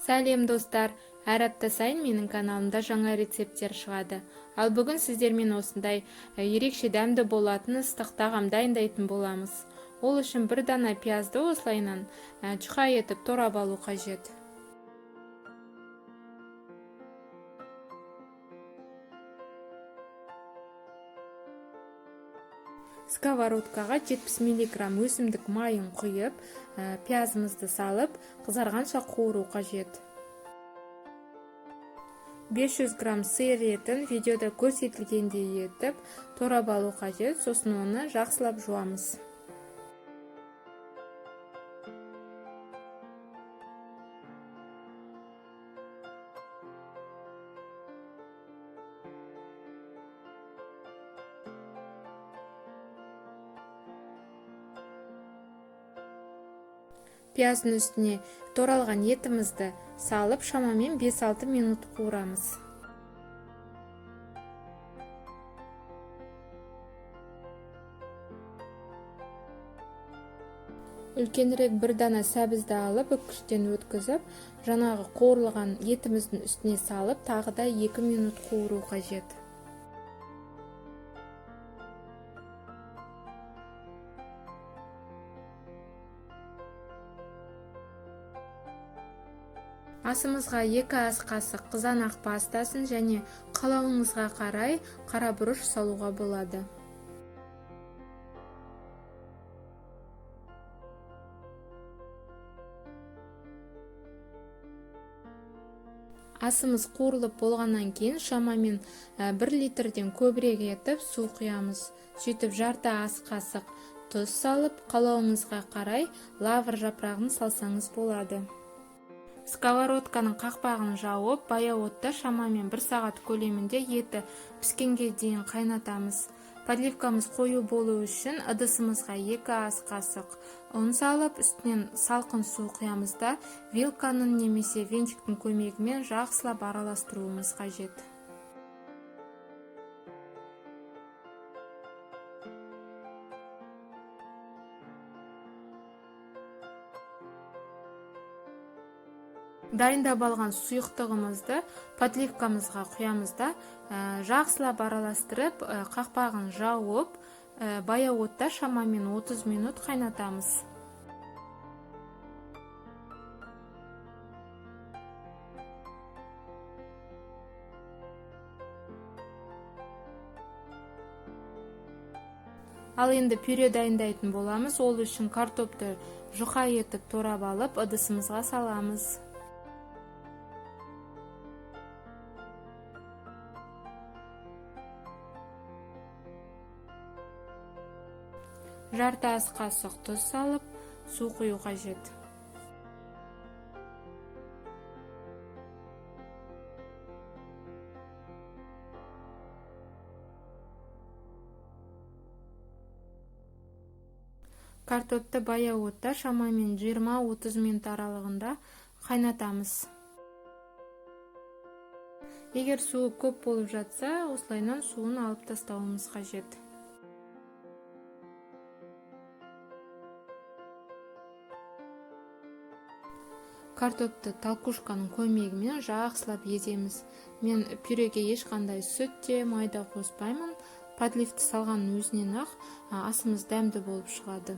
Сәлем, достар! Әр апта сайын менің каналымда жаңа рецепттер шығады. Ал бүгін сіздермен осындай ерекше дәмді болатын ыстық тағам дайындайтын боламыз. Ол үшін бір дана пиязды осылайынан жұқа етіп турап алу қажет. Сковородкаға 70 миллиграмм өсімдік майын құйып, пиязымызды салып, қызарғанша қуыру қажет. 500 грамм сиыр етін видеода көрсетілгендей етіп турап алу қажет, сосын оны жақсылап жуамыз. Пияздың үстіне туралған етімізді салып, шамамен 5-6 минут қуырамыз. Үлкенірек бір дана сәбізді алып, үккіштен өткізіп, жаңағы қуырылған етіміздің үстіне салып, тағы да 2 минут қуыру қажет. Асымызға 2 ас қасық қызанақ пастасын және қалауыңызға қарай қара бұрыш салуға болады. Асымыз қуырылып болғаннан кейін шамамен 1 литрден көбірек етіп су құямыз. Сөйтіп жарты ас қасық тұз салып, қалауыңызға қарай лавр жапырағын салсаңыз болады. Сковородканың қақпағын жауып, баяу отта шамамен 1 сағат көлемінде еті піскенге дейін қайнатамыз. Подливкамыз қою болу үшін ыдысымызға 2 ас қасық ұн салып, үстінен салқын су құямыз да, вилканың немесе венчиктің көмегімен жақсылап араластыруымыз қажет. Дайындап алған сұйықтығымызды подливкамызға құямыз да, жақсылап араластырып, қақпағын жауып, баяу отта шамамен 30 минут қайнатамыз. Ал енді пюре дайындайтын боламыз. Ол үшін картопты жұқа етіп турап алып, ыдысымызға саламыз. Жарты ас қасық тұз салып, су құю қажет. Картопты баяу отта шамамен 20-30 минут аралығында қайнатамыз. Егер суы көп болып жатса, осылайынан суын алып тастауымыз қажет. Картопты толкушканың көмегімен жақсылап еземіз. Мен пюреге ешқандай сүт те, май да қоспаймын. Подливті салғанның өзінен ақ асымыз дәмді болып шығады.